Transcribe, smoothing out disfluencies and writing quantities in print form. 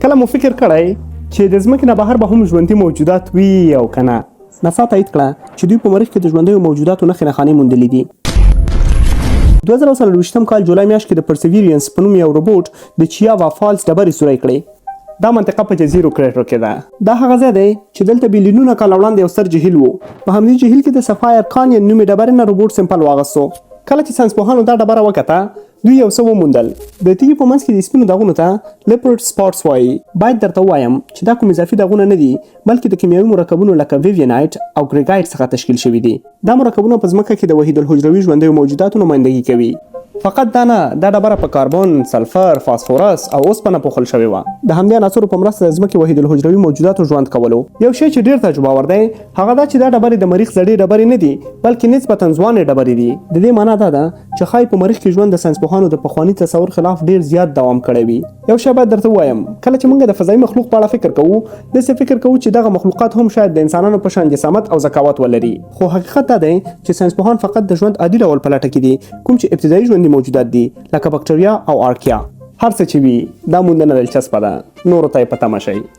کله مو فکر کړی چې د ځمکې نه بهر به هم ژوندي موجودات وي او که نه؟ ناسا تایید کړه چې دوی په مریخ کې د ژوندیو موجوداتو نښې نښانې موندلې دي. 2024 کال جولای میاشت کې د پرسیویرینس په نوم یو روبوټ د چیاوا فالز ډبرې سوری کړې. دا منطقه په جزیرو کریټر کې ده. دا هغه ځای دی چې دلته بیلینونه کاله وړاندې یو ستر جهیل و. په همدې جهیل کې د سفایر کانین نومې ډبرې نه روبوټ سمپل واغستو. کله چې ساینسپوهانو دا ډبره وکته، دوی یو څه وموندل. د تیږې په منځ کې د سپینو داغونو ته لیپرډ سپاټس وایي. باید درته ووایم چې دا کوم اضافي داغونه نه دي، بلکې د کیمیاوي مرکبونو لکه ویوینایټ او ګریګایټ څخه تشکیل شوي دي. دا مرکبونه په ځمکه کې د وحیدالحجروي ژوندیو موجوداتو نمایندګي کوي. فقط دا نه، دا ډبره په کاربن، سلفر، فاسفورس او اوسپنه پوښل شوې وه. د همدې عناصرو په مرسته د ځمکې وحیدالحجروي موجوداتو ژوند کولو. یو شی چې ډېر تعجباور دی، هغه دا چې دا ډبرې د مریخ زړې ډبرې نه دي، بلکې نسبتاً ځوانې ډبرې دي. د دې معنا دا ده چې ښايي په مریخ کې ژوند د ساینسپوهانو د پخواني تصور خلاف ډېر زیات دوام کړی وي. یو شی باید درته ووایم، کله چې موږ د فضايي مخلوق په اړه فکر کوو، داسې فکر کوو چې دغه مخلوقات هم شاید د انسانانو په شان جسامت او ذکاوت ولري. خو حقیقت دا دی چې ساینسپوهان فقط د ژوند عادي ډول په لټه کې دي، کوم چې ابتدايي ژوندي موجودات دي، لکه بکټریا او آرکیا. هر څه چې وي، دا موندنه دلچسپه ده. نورو ته یې په تمه شئ.